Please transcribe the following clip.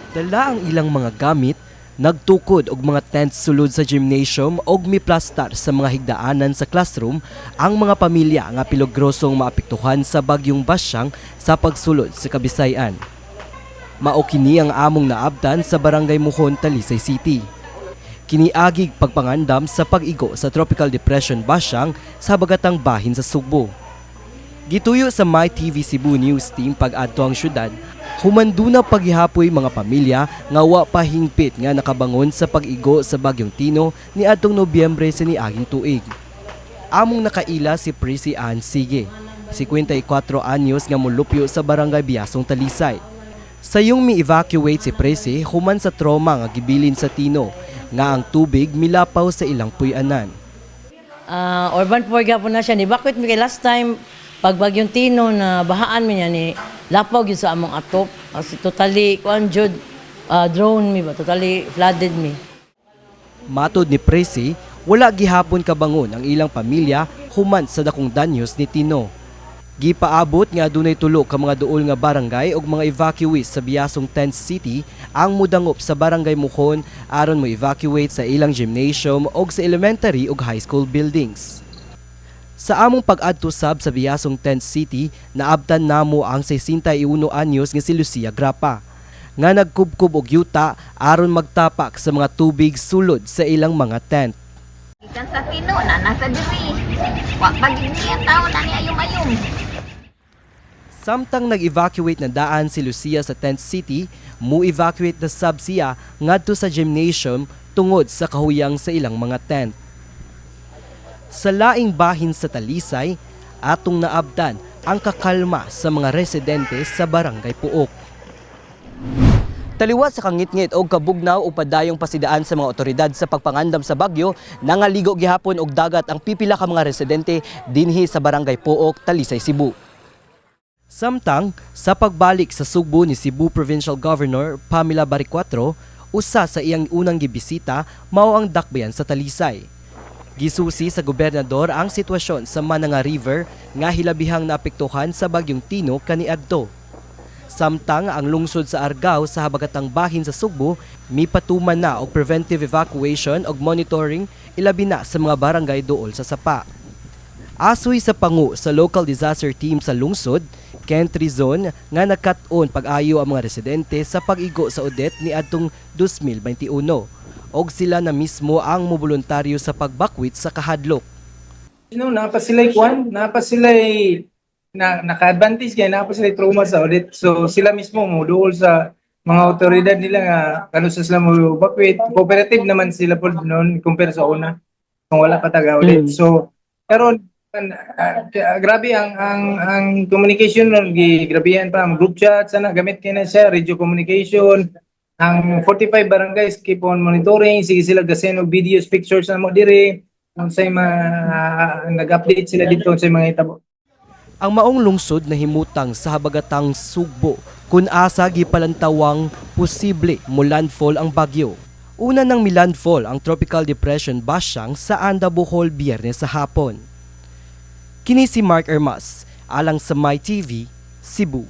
Dala ang ilang mga gamit, nagtukod og mga tent sulod sa gymnasium og miplastar sa mga higdaanan sa classroom ang mga pamilya nga peligrosong maapektuhan sa bagyong Basyang sa pagsulod sa Kabisayan. Mao kini ang among naabtan sa Barangay Muhon, Talisay City. Kiniagig pagpangandam sa pag-igo sa Tropical Depression Basyang sa habagatang bahin sa Sugbo. Gituyo sa MyTV Cebu News Team pag-adto ang syudad, human duna pa gihapoy mga pamilya nga wa pa hingpit nga nakabangon sa pag-igo sa bagyong Tino niadtong Nobyembre sa niaging tuig. Among nakaila si Prissy Ann Sige, 54 anyos nga mulupyo sa Barangay Biasong, Talisay. Sayong mi-evacuate si Prissy human sa trauma nga gibilin sa Tino nga ang tubig milapaw sa ilang puy-anan. Urban poor gyapon na siya. Ni evacuate mi kay last time pag bagyong Tino na bahaan mi niya, ni lapaw gyud sa among atop. Kasi totally kuan jud, drown mi ba, totally flooded mi. Matod ni Prissy, wala gihapon kabangon ang ilang pamilya human sa dakong danyos ni Tino. Gipaabot nga adunay tulo ka mga duol nga barangay ug mga evacuees sa Biasong Tent City ang mudangop sa Barangay Muhon aron mo evacuate sa ilang gymnasium ug sa elementary ug high school buildings. Sa among pag-adto sab sa Biasong Tent City, naabtan namo ang 61 anyos nga si Lucia Grapa nga nagkubkob og yuta aron magtapak sa mga tubig sulod sa ilang mga tent. Gikan sa Tino na nasa diri. Wa pa gid niya tao na ni ayum-ayum. Samtang nag-evacuate na daan si Lucia sa Tent City, mu-evacuate na sab siya ngadto sa gymnasium tungod sa kahuyang sa ilang mga tent. Sa laing bahin sa Talisay, atong naabtan ang kakalma sa mga residente sa Barangay Puok. Taliwat sa kangitngit og kabugnaw o padayong pasidaan sa mga otoridad sa pagpangandam sa bagyo, nangaligo gihapon og dagat ang pipila ka mga residente dinhi sa Barangay Pook, Talisay, Cebu. Samtang, sa pagbalik sa Sugbo ni Cebu Provincial Governor Pamela Baricuatro, usa sa iyang unang gibisita mao ang dakbayan sa Talisay. Gisusi sa gobernador ang sitwasyon sa Mananga River nga hilabihang naapektuhan sa bagyong Tino kaniadto. Samtang ang lungsod sa Argao sa habagatang bahin sa Sugbo mipatuman na og preventive evacuation og monitoring, ilabi na sa mga barangay duol sa sapa. Asoy sa pangu sa local disaster team sa lungsod, Kent Rizon, nga nagkat-on pag-ayo ang mga residente sa pag-igo sa Odette niadtong 2021 og sila na mismo ang moboluntaryo sa pagbakwit sa kahadlok. Naa pa sila'y kwan, naa pa sila'y na naka-advantage kay naa pa sila'y trauma sa Odette. So sila mismo mo duol sa mga otoridad nila nga kanus-a sila mo evacuate. Cooperative naman sila po noon compare sa una kung wala pa taga Odette. So karon grabe ang communication nun, gi grabehan pa ang group chat sana, gamit kay na siya radio communication. Ang 45 barangays keep on monitoring, sige sila ga-send og videos, pictures na mo diri unsay mga nag-update sila dito unsay mga hitabo. Ang maong lungsod na himutang sa habagatang Sugbo kung asa gipalantawang posible mo landfall ang bagyo. Una nang milandfall ang Tropical Depression Basyang sa Anda, Bohol, Biyernes sa hapon. Kini si Mark Ermas, alang sa MyTV, Cebu.